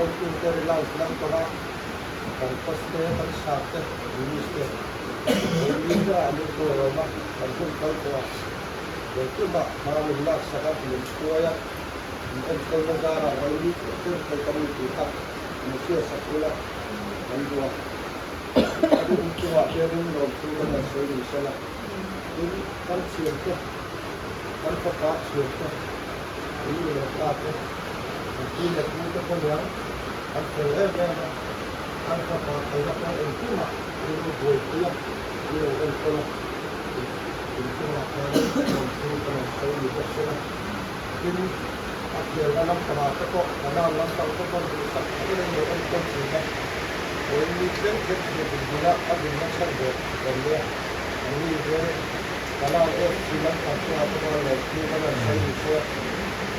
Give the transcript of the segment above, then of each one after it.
Hotute Reliance lampanga kan coach te, kan sir te, English te engmihna ah min tuarawm a, kan hun kal tawh a, engkimah hma min laksak a, min hruai a, min enkawlna zarah vawi tlem tlem thei kan ni tih kha min hriatsak ula kan duh a. Kan inchungah hianin lawmthu kan han sawi ni sela, tin kan thiante, kan fapa thiante, in nu leh pa te, an pi leh pu te pawh niang an fel em em a, an fapa kalna kawng engkimah an lo buaipui a, an lo enkawl a, inchungah khanin lawmthu kan han sawi ni bawk sela, tin a khelna lampangah te pawh Kanan lampang te pawh duhsak takin an lo enkawl thin a, vawiin thleng thleng thlir dinhmuna a dinna chhan ber awm nia an ni hianin Kanan FC lampang chungah te pawh lawmthu kan rawn sawi ni se,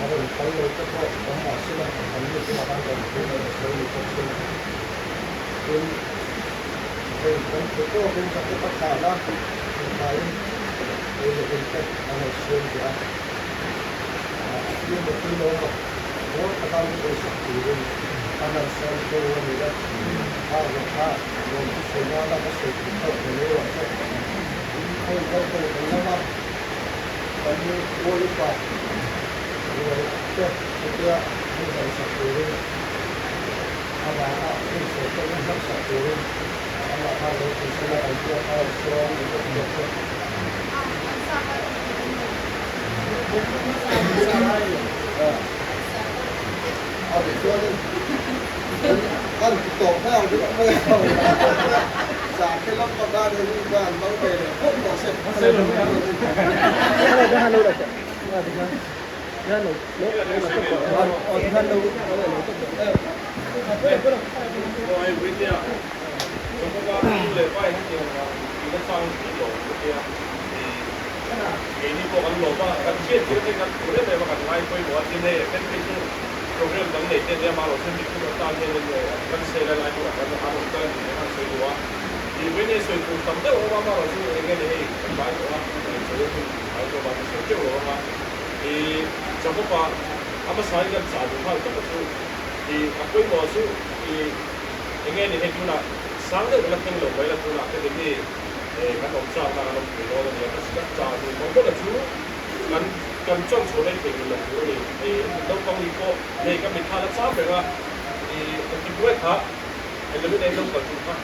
a rawn kal lo te pawh awm mah sela an ni chungah khan lawmthu kan rawn sawi ni bawk sela. Tin, hei kan thu tawkin Jakob-a thlahna inthaiin ei leh in te an rawn siam ve a, a tui emaw tui lo emaw Buar taka min eisak turin a nan sawm che u a ni e. Kha zawh kha lawmthu sawi nana ka sawi tur pawh ka lo ang che. In hei kal ko kan lama kan ual upa rual te chutia min ngaihsak turin amah a hun sawi te min hmansak turin amah khan lo ti sela kan tia kha rawn sawm ni bawk bawk che. Keini pawh kan lawm a, kan hriat thil te kan thu em em a, kan ngai pawimawh a, tin hei kan phei chu program dang nei te nia mahlo thil dik thuk atan hian in kan sel a lai tur ah kan an awm tal a ni tih khan sawi duh a, tih vawiin hei sawi tur tam deuh a awm a, mahlo chu eng nge ni hei kan tlai tawh a, sawi a hun tlai tawh vang ka sawi teuh lo ang a, ih Jacob-a a hmasa in kan chah duh nghal tawp a chu ih a pawimawh chu ih eng nge ni hei tunah sang deuh ka la thleng lo mai la tunah ka ti mi. Kan awm chakna kan awm thei dawn a ni a, ka chah duh mawlh mawlh a chu kan kan chuan chhuah rei thei lo tur a ni. Hei naupang ni pawh hei ka mitthla la cham reng a, ih ka ti buai kha Halloween a in lo kal tum kha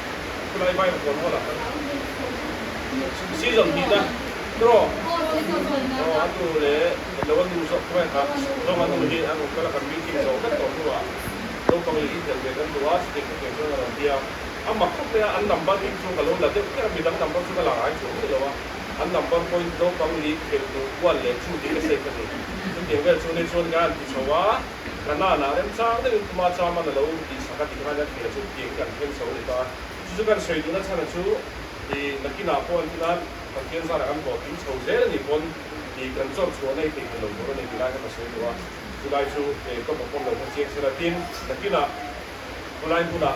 khulai vai rawn hawl ah khan season hnihna tiraw aw a nu leh hello a nu zawk khuai kha zawng a nu hi an rawn kal a kan meeting zawh vek tawh hnuah naupang leh intel ve kan duh a chutiang chutiang chuan a rawn bia. A mak khawp mai a, an number in chu ka lo la deuh chiah a, midang number chu ka la ngai chuang miah lo a, an number pawhin naupang li khelh duh kual leh chu tih ka save a ni. Chutiang vel chu ni chuan ka han ti chho a, ka nanah remchang deuhin tuma chaman a lo tihsak a tih khan a khel chu tiang kan thleng chho a ni ta a. Chu chu kan sawi duhna chhan a chu ih nakinah pawh an ti nan Pathian zarah kan hlawhtling chho zel a nih pawn ih kan chawr chhuah na i thei thei lo tur a ni tih lai kha ka sawi duh a, chulai chu ka bawk lo kha chiang sela tin nakinah Khulai hmunah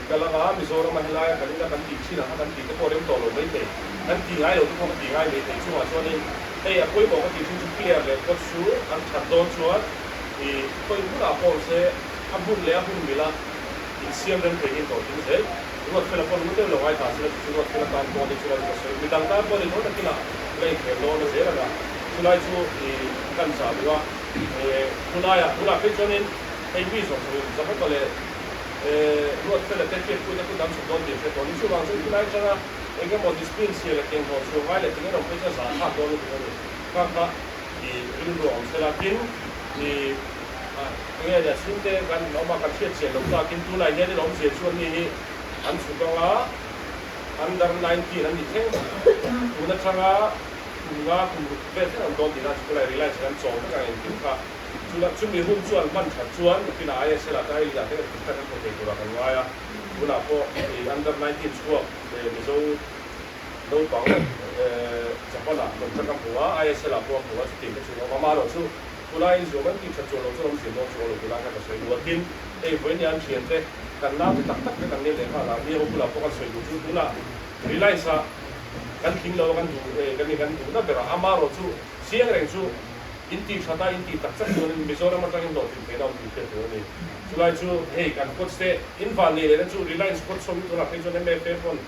ka lang a, Mizorama helaia kan ina kan tih thin ang kha kan tih te pawh rem tawh lo mai thei, kan tih ngai lo te pawh ka tih ngai mai thei. Chungah chuanin hei a pawimawh ka tih thin chu player leh coach chu an that dawn chuan ih khawi hmunah pawh awm se a hmun leh a hun mila insiam rem thei hi hlawhtling zel. Ruatfela pawh ngun deuh lo ngai ta sela chu chu Ruatfela tan pawh ni chulai chu ka sawi. Midang tan pawh ni tho takin a la inkhel dawn a zel ang a, chulai chu ih kan zah duh a, khulaiah tunah phei chuanin Hei mi zawng zawng in Jakob-a leh Ruatfela te hriatpuite kut an chhuk dawn tih a hre tawh a ni. Chuvang chuan khilai atanga eng emaw discipline chhia leh keng hlawh chhuah ngai leh ting erawh phei chuan zah thlak dawn lutuk a ni. Kha kha i rilru a awm sela tin i eng nge nia chhungte kan awm a kan hriat chian loh takin tunah hian in awmzia chu an ni hi an chhuk anga under 19 an ni thleng tun atanga kum nga kum ruk vel thleng an dawn tihna chu khulai Reliance kan chawm vek ang engkim kha Chula chumi hun chuan hman that chuan nakinah ISL ah te I League ah te kan contract an hmu thei turah kan ngai a, tunah pawh i under 19 chhuak Mizo naupang Japan ah contract a hmu a, ISL ah pawh a hmu a, chutiang te chu an awm a, amaherawh chu tunah inzuam an tih that chuan lo chuan awmzia dawn chuang lo tunah khan ka sawi duh a, tin hei vawiin an thiante kan nau te tak tak vek an ni leh nghal a, mi ho bulah pawh kan sawi duh chu tunah Reliance ah kan tling lo a kan duh kan duhna berah amaherawh chu chiang reng chu. In tih that a, in tih tak tak chuanin Mizoram atangin hlawhtlin theihna awm tih hriat tur a ni. Chulai chu hei kan coach te in van nei lehna chu Reliance coach ho hi tunah phei chuan MFA pawn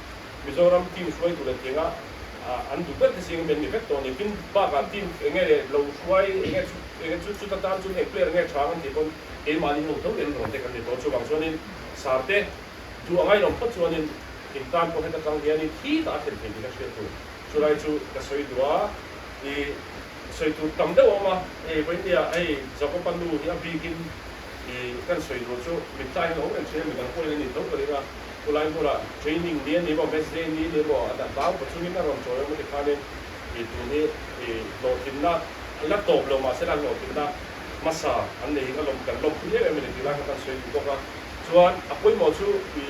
Mizoram team hruaitu leh tianga an duh ber te zing ami an ni vek tawh a ni. Tin bakah team enge leh lo hruai enge chu enge chu chuta tan chuan eng player nge tha ang an tih pawn keimahni ho tho in rawn te kan ni tawh. Chuvang chuanin Sarte duh a ngainawm phawt chuanin in tan pawh heta tang hianin khi tah a thlen thei tih ka hriat tur. Chulai chu ka sawi duh a, i sawi tur tam deuh a awm a, hei vawinia hei Jakoba nu hi a bikin i kan sawi tur chu mittlai hian a awm reng thin a, midang pawhin a ni tho ka ring a, khulai hmunah training ni a ni maw, match day ni a ni maw, a dah hlau pa chungin a rawn chawi awm a ti khanin i tun hi i hlawhtlinna la tawp lo mahse la hlawhtlinna hmasa an nei hi ka lawm kan lawmpui em em a ni tih lai kha kan sawi duh bawk a, chuan a pawimawh chu i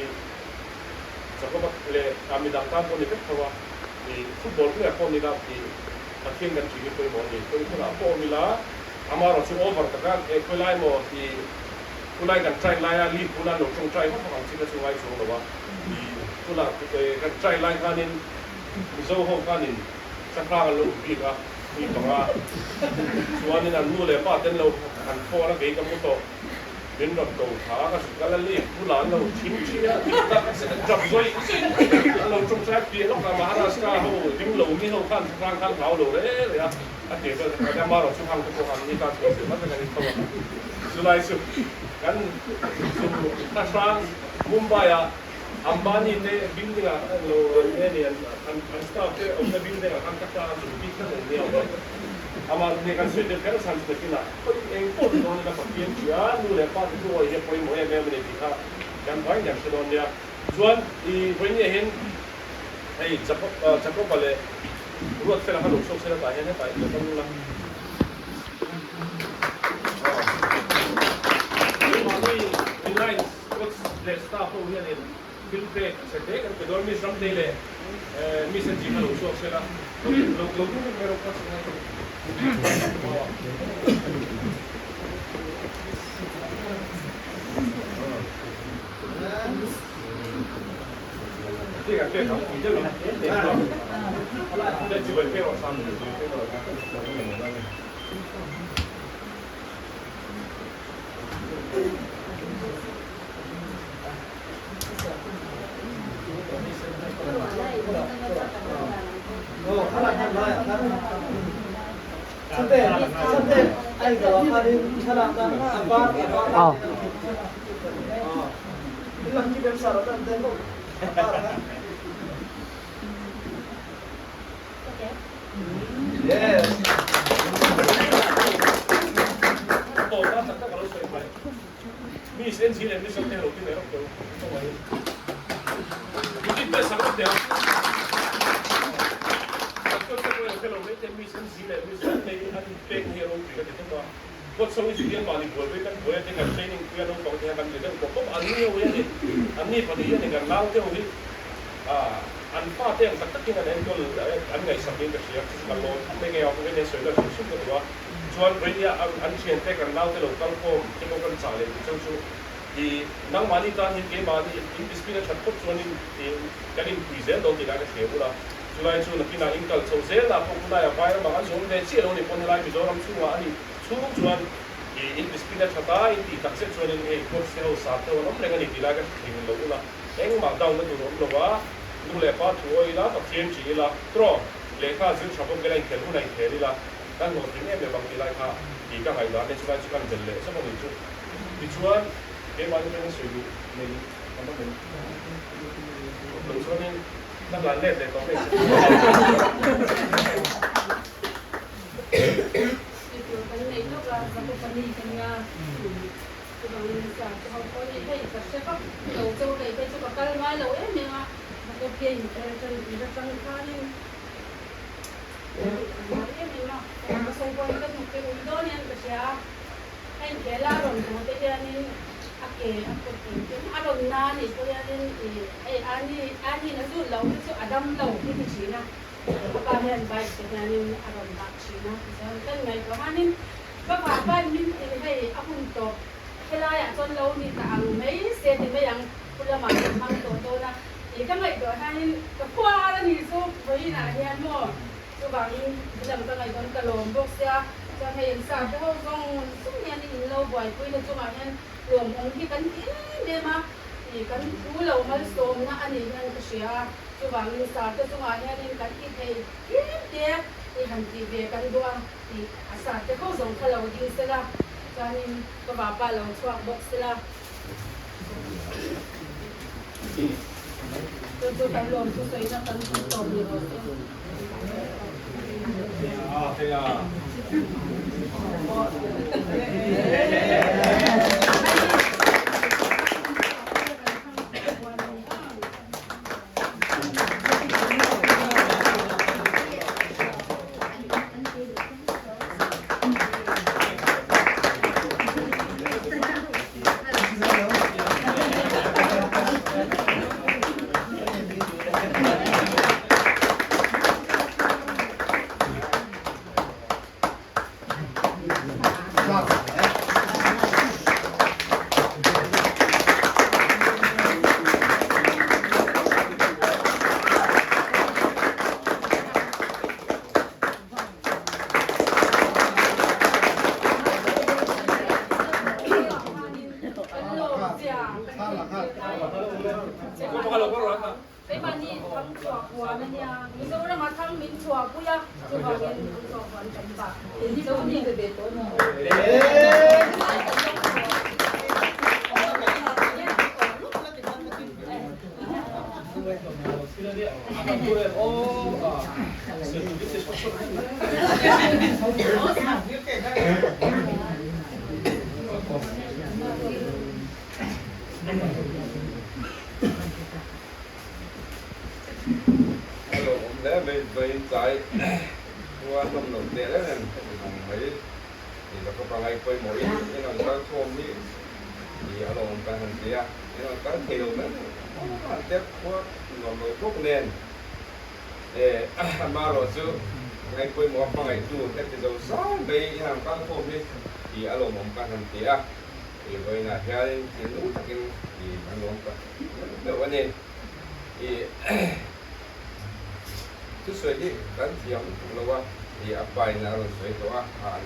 Jakoba leh a midang tan pawh ni vek tho a, i football player pawh ni la i Pathian kan ṭih hi pawimawh a ni. Khawi hmunah pawh awm ila, amaherawh chu over taka e khawi lai maw i khulai kan try laia league bula an lo ṭawngṭai vak vak ang chi kha chu ngai chuang lo a, i khula kan try lai khanin Mizo ho khanin thlahrang an lo uk bik a, mi panga chuanin an nu leh pa te an lo han phone a, kei ka mu tawh. Min rawn ko tha ka zuk kal a leaf bulah an lo thing thi a, dik tak tap zawih zawih an lo tawngtai piah lawk a, Maharashtra ho ding lo mi ho khan thlarang khan hlau lo re re a, a tir vel kha khan amarawh chu hang te pawh khan ni tan chhuah zir vat vek an intho a, chulai chu kan chu thlahrang Mumbai ah Ambani te building ah an lo an nge ni an an staff te awmna building ah khan thlahrang an zuk bik tlat an nia awm e. Amah nih kan sawi deuh kher chhan chu nakinah khawi eng pawh ti dawn ila Pathian tia nu leh pa te chu awi hi a pawimawh em em a ni tih kha kan vai hian hre dawn nia. Chuan i vawinia hian hei Jacob Jacoba leh Ruatfela kha lo chhuak se la tah hian hetah in lo kal ula. Keimahni Reliance coach leh staff ho hianin Thil pek chhe hle kan pe dawn Miss Ramtei leh Miss Angie kha lo chhuak se la, lo lo lo ding vek mai rawh kha chhunga chu. Thil kan pek ang pui deuh in. Chibai pek rawh Sam chibai pek rawh. Miss NG leh Miss Lte lo ti mai rawk teh u. Music best sak rawk teh ang. Doctor te pawhin an hre lo mai te Miss NG leh Miss Lte hi an inpek na hi a ropui ka ti tawp a. Kawt so hi chu hian mahni buai buai kan buai a te kan training pui a naupang te hian kan ti deuh tawp tawp a. An ni ho hi a ni, an ni pahnih hi a ni kan nau te ho hi an fa te ang tak takin an enkawl an ngaihsak niin ka hria. Chu chu kan lawm khawp mai ngei a, kawngin hian sawi leh hrim hrim ka duh a. Chuan Renia an thiante kan naute lo kal khawm te pawh kan chah leh duh cheu chu i nangmahni tan hian keimahni in discipline a that phawt chuan in kan inpui zel dawn tih lai ka hria bul a. Chulai chu nakinah in kal chho zel ah pawh khulaiah vai ramah kan zawm ve chiah lo ni pawn helai Mizoram chhungah a nih chhung chuan i in discipline a that a in tih tak zet chuan in hei coach te ho sar te ho an awm reng a ni tih lai ka hre thei lo ula engmah down na tur a awm lo a nu leh pa thu awi ila Pathian ṭih ila trawh lehkha zir ṭha bawk ila inkhel hun a inkhel ila. Kan hlawhtling em em ang tih lai kha tih ka ngaihdan e, chulai chu kan bel leh zawk a nih chu. Tichuan, keimahni atangin sawi duh nei kan awm em? Awm lo chuanin ka hlan let leh tawh mai che. Tih kan nei lawk a, Zakopani ka nia. Chuvangin sa chu ho pawh ni hei ka hre vak lo chauh kei phei chu ka kal ngai lo em em a, Zakopia inkhel atang khanin Chuvangin helam ka ngaihtuah ka lawm bawk sia. Chuan hei an sa te ho zawng zawng hian in lo buaipui na chungah hian lawmawm hi kan ti em em a, ih kan thu lo malsawmna a nih hian ka hria a, chuvangin sa te chungah hianin kan ti thei tlem te i han tih ve kan duh a, ih a sa te ho zawng kha lo ding sela, chuanin ka vapa lo chhuak bawk sela. Chu chu kan lawm thusawina kan hmu tawp ni rawh se. A lo awm hle mai vawiin tlai khua hlawm lo teh reng em heti ang mai ni ka khawp a ngaihpawimawhin in rawn kal khawm hi ni a lo awm kan han ti a, in rawn kal thei lo mai han tia khua nuam lo bawk nen e amaherawh chu ngaihpawimawh a hmangaihtu heti zo zai mai in rawn kal khawm hi ni a lo awm kan han ti a, i vawiinah hianin thinlung takin i kan lawm tak meuh meuh a ni. I thusawi hi kan thiam lutuk lo a, i a pa in a rawn sawi tawh a, a an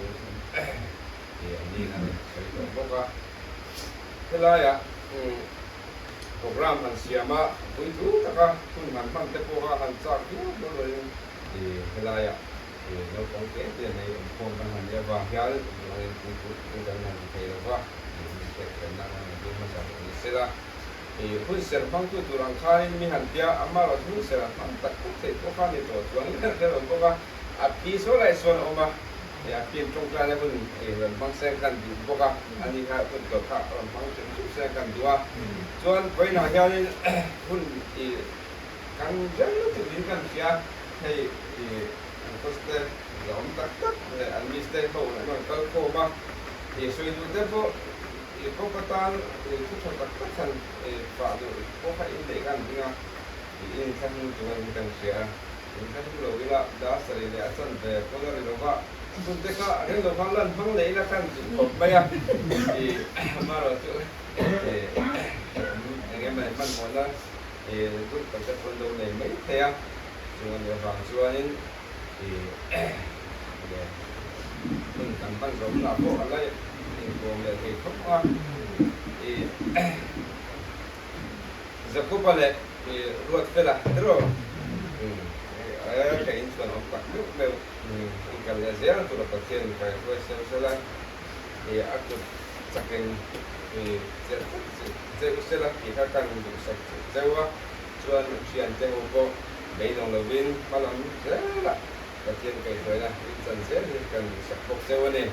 i a ni in a rawn sawi tawh bawk a. Helaiah program han siam a, puithu taka hun han hman te pawh kha han chak viau dawn loin i helaiah i naupang te te nei awmkhawm kan han nih avang hian ruangin puithu chu kan han ti thei lo va, i hun hriatthiamna kan han dil hmasa duh ni sela. I hun ser hmangtu tur ang khanin mi han tia, ama erawh chu hun ser an hmang tak tak theih pawh kha ni tawh chuangin an hre lo bawk a, a pi sawi lai sawn a awm a, i a piin tawngtaina hun i rawn hmang seng khan duh bawk a, ani kha hun tawh kha rawn hmang hrim hrim seng khan duh a, chuan vawiinah hianin hun i kan rem lutuk in kan hria, hei i an coach te la awm tak tak leh an miss te ho an rawn kal khawm a, i sawi duh te pawh. I bawk atan i thu tha tak tak khan i fah duh pawh kha in neih khan ding a, i in thlahnung chung an kan hria a, in thlahnung lo ila dar sarih leh a chan ve pawn a ri lo va, hun te kha reng lo khan lan hmang leh ila khan duh khawp mai a, i amaherawh chu i eng emaw hmanhmawhna i group tak te pawn lo nei mai thei a, chung a nih avang chuanin i hun kan hman zawmna pawh a la inkawm leh thei khawp a, i Jakoba leh i Ruatfela tiraw ka inchhuan awm tak meuh meuh inkal leh zel tura Pathian in kaihruai sel sel a, i a kut chakin i chelh tlat cheu sel a tih kha kan duhsak cheu a, chuan thiante ho pawh beidawng lovin hmalam zelah Pathian kaihhruaina inchan zel hi kan duhsak bawk cheu a ni.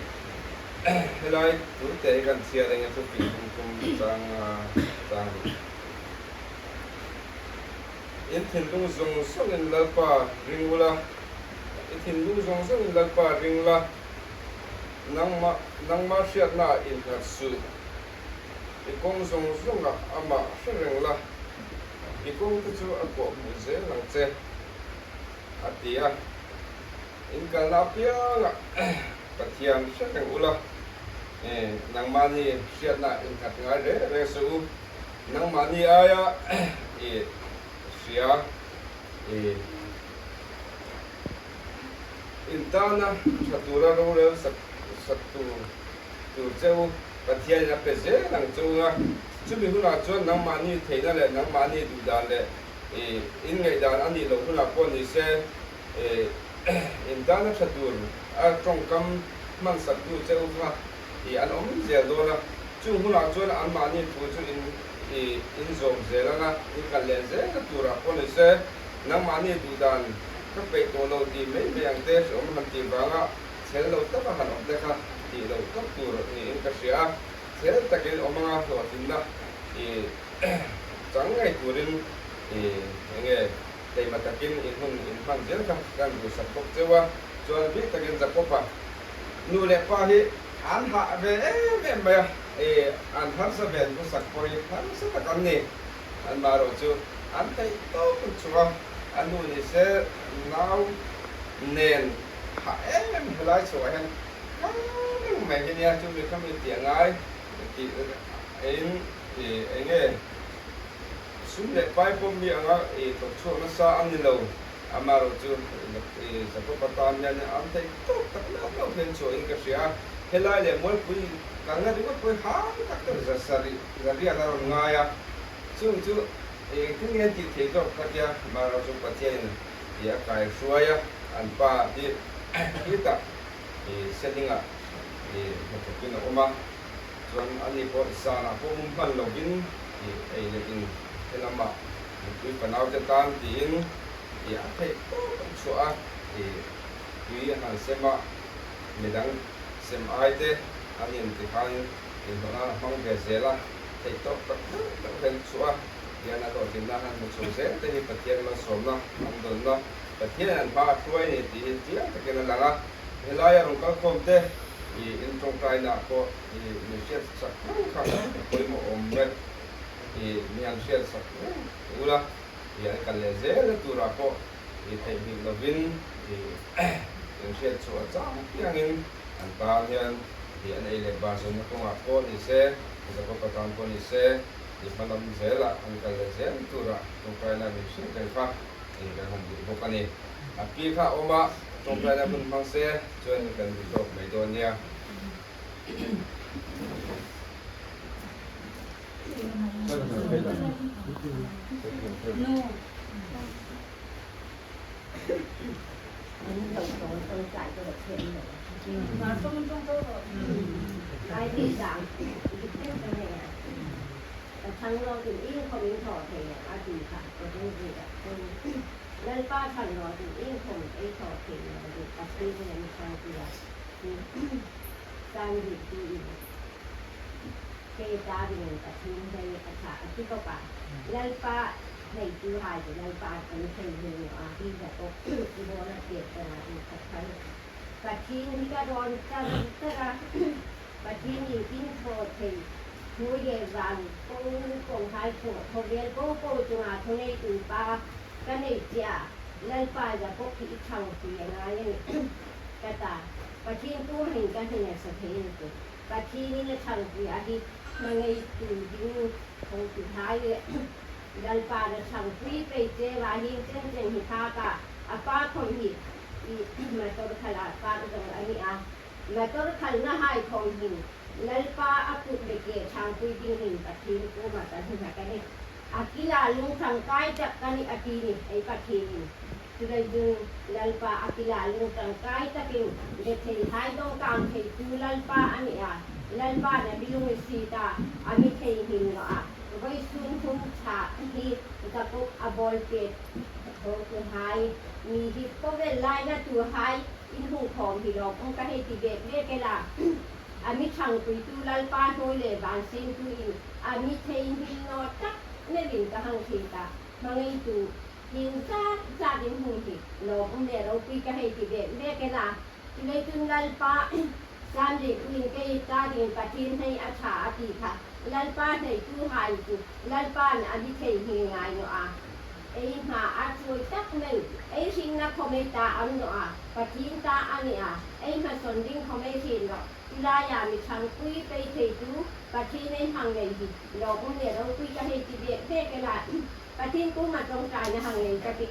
Helai tute hi kan chhiar eng e chu tih tum tum chang chang ni. In thinlung zawng zawngin Lalpa ring ula, i thinlung zawng zawngin Lalpa ring la, nangmah nangmah hriatnaah innghat suh, i kawng zawng zawngah amah hre reng la, i kawngte chu a kawhhmuh zel ang che. A ti a, In kalna apiangah Pathian hre reng ula, nangmahni hriatna innghat ngai reng reng suh u, nangmahni aia i hria i intana tha tura rorel sak. sak tur tur che u Pathianin a pe zel ang che u a, chumi hunah chuan nangmahni theihna leh nangmahni duhdan leh in ngaihdan a nih loh hunah pawh ni se in tana tha tur a tawngkam hman saktu che u kha an awm zel dawn a, chung hunah chuan anmahni thu chu in in zawm zel ang a, in kal leh zelna turah pawh ni se nangmahni duhdan ka peih tawh lo tih mai mai ang te hreawm han tih vanga chhel lo taka han awm te kha tih loh tawp tur niin ka hria a, chhel takin awm anga hlawhtlinna chang ngei turin eng nge taima takin in hun in hman zel kha kan duhsak bawk cheu a, chuan bik takin Jakob-a nu leh pa hi an hah ve em em mai a, an harsa ve an khawsak pawh hi harsa tak an ni, anmahrawh chu an theih tawp chhuah a, a nu ni se nau nen hah em em helai chhuah hian kal reng mai hi nia, chumi kha mi tih a ngai tih in eng nge sum leh pai pawh mi anga thawk chhuak nasa a ni lo, amaherawhchu Jakob-a tan hian an theih tawk tak meuh meuh hian chhuahin ka hria a, helai leh Mualpui kalna ringawt pawh hi hang tak tak zasarih zariat a rawn ngai a, chung chu engtin nge an tih theih zawk ka tia, amaherawhchu Pathianin i a kai hruai a, an pa hi khitah Selingah hnathawkin a awm a. Chuan ani pawh zanah pawh mum hman lovin i ei leh in he lamah nupui fanaute tan tiin i a theih tawp an chhuah a, i tui a han sem a, midang sem ai te an in ti khan inhlawh nan a hmang ve zel a, theih tawp tak deuh deuh hian chhuah a, tihian a hlawhtlinna han hmu chho zel te hi Pathian malsawmna an dawnna, Pathian an hma a hruai a ni tih hi chiang takin a lang a, helaia rawn kalkhawm te I in tawngtainaah pawh i min hriat sak reng kha a pawimawh awm e. I mi han hriat sak reng ul a, i an kal leh zel na turah pawh i theihnghilh lovin i in hriat chhuah chang piangin an tan hian i an ei leh bar zawnna kawngah pawh ni se, Jakob-a tan pawh ni se, i hma lam zelah an kal leh zel na turah tawngtaina min hriat reng kha i kan han duh bawk a ni. A pi kha a awm a, tawngtaina hun hmang se. Chuan kan duh tawk mai dawn nia. Lalpa chhan rawh tih inkhawm ei thawh theih loh duh Pathian in an chhang pui a, tan bik tiin kei ta dingin Pathian hei a thlah a ti bawk a, Lalpa hei chu hai chu Lalpa an thei hming lo a hi Jakob i bawl a hriat changah in khat khan Pathian hi ka rawn char char a, Pathian in in thaw thei thu leh van kawng kawng hai thawh khawvel ko ko chungah thuneitu pa Ka nei chiah, Lalpa Jakob hi i thang pui a ngai a ni. Ka ta, Pathian tumah in ka hnen a sa thei a ni tu. Pathian in a thang pui a hi hmangei tu ding tho tu thai le Lalpa na thang pui pei che va hing chen chen hi tha ka a pa khawm hi i motor khal ah park zawng a ni a motor khal na hai khawm hin Lalpa a kut le ke thang pui ding hin Pathian tumah ka hnu hna ka ni. A kila lung tangkai tak ka nih a ti ni ei Pathian in. Chulei dung Lalpa a kila lung tangkai takin bethei hai dawng kang thei tu Lalpa a nih a, Lalpa na bilung i si ta a mi thei hnin lo a voi sun hum tha hi Jakob a bawl pet ho tu hai mi hi kawvel lai na tu hai in hung khawm hi lawm um ka hei ti vek vek e la. A mi thangpuitu Lalpa hnuai leh van sengtu in a mi theihnghilh naw tak meuhin ka hang thin ta. Hmangeitu hing zat zat in hung hi lawmawm leh ropui ka hei ti vek vek e la. Chulei chun Lalpa Sanri uin kei ta dingin Pathian hnei a tha a ti kha Lalpa hneitu hai chu Lalpa'n a mi theihnghilh ngai nawh a. Ei hma a chawi tak mai. Ei hringna khawmei ta ang nawh a, Pathian ta a ni a, ei hmasawn ding khawmei hrin loh. Chulaia mi chhangpui pei thei chu Pathian ei hmang ngei hi lawmawm leh ropui ka hei ti vek vek e la. Pathian kuma tawngtaina hang ngei ka ti.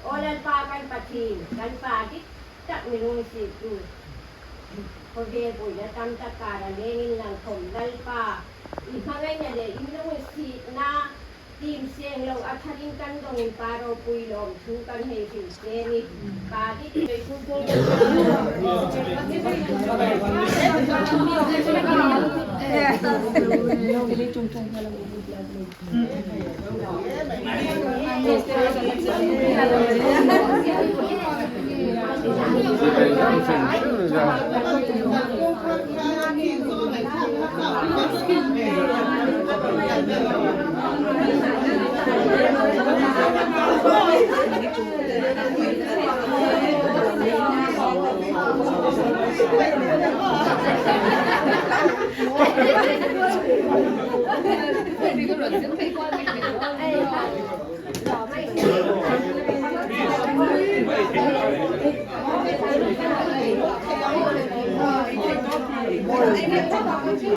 Aw Lalpa kan Pathian, kan Pa dik tak mi lung i sirtu. Khawvel puihna tam tak kara lengin langkhawm Lalpa i hmangaihna leh i lungsihna tim seng lo a tharin kan dawngin Pa ropui lawm thu kan hei hrilh che ni. Pa dik.